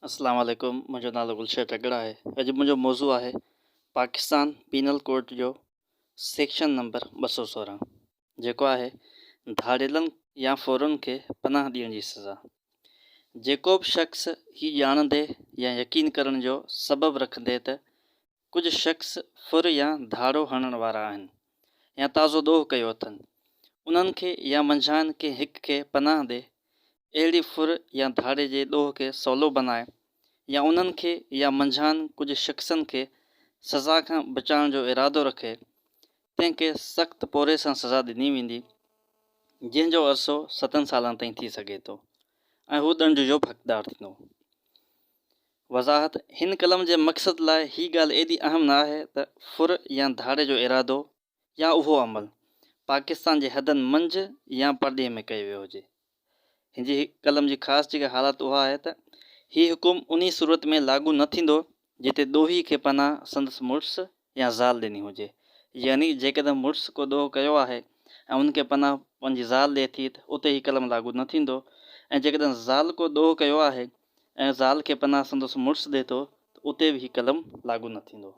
اسلام عليڪم منهنجو نالو گلشير ٽڳڙ آهي اڄ منهنجو موضوع آهي پاڪستان پينل ڪوڊ جو سيڪشن نمبر 216 جيڪو آهي ڌاڙيلن يا ڦورن کي پناهه ڏيڻ جي سزا جيڪو به شخص هي ڄاڻندي يا يقين ڪرڻ جو سبب رکندي ته ڪجهه شخص ڦر يا ڌاڙو هڻڻ وارا آهن يا تازو ڏوهه ڪيو اٿن، انهن کي يا منجهائن ڪنهن هڪ کي پناهه ڏي، اهڙي ڦر يا ڌاڙي جي ڏوهه کي سولو بنائي يا انهن کي يا منجهائن ڪجهه شخصن کي سزا کان بچائڻ جو ارادو رکي، تنهن کي سخت پورهيي سان سزا ڏني ويندي، جنهن جو عرصو ستن سالن تائين ٿي سگهي ٿو ۽ هو ڏنڊ جو به حقدار ٿيندو. وضاحت، هن قلم جي مقصد لاء هي ڳالهه ايڏي اهم نه آهي ته ڦر يا ڌاڙي جو ارادو يا اهو عمل پاڪستان جي حدن منجهه يا پرڏيهه ۾ ڪيو ويو هجي. هن جي قلم جي خاص جيڪا حالت اها آهي ته هي حڪم انهي صورت ۾ لاڳو نه ٿيندو جتي ڏوهي کي پناهه سندس مڙس يا زال ڏني هجي. يعني جيڪڏهن مڙس ڪو ڏوهه ڪيو آهي ۽ ان کي پناهه پنهنجي زال ڏئي ٿي ته اتي هي قلم لاڳو نه ٿيندو ۽ جيڪڏهن زال ڪو ڏوهه ڪيو آهي ۽ زال کي پناهه سندس مڙس ڏئي ٿو ته اتي به هي قلم لاڳو نه ٿيندو.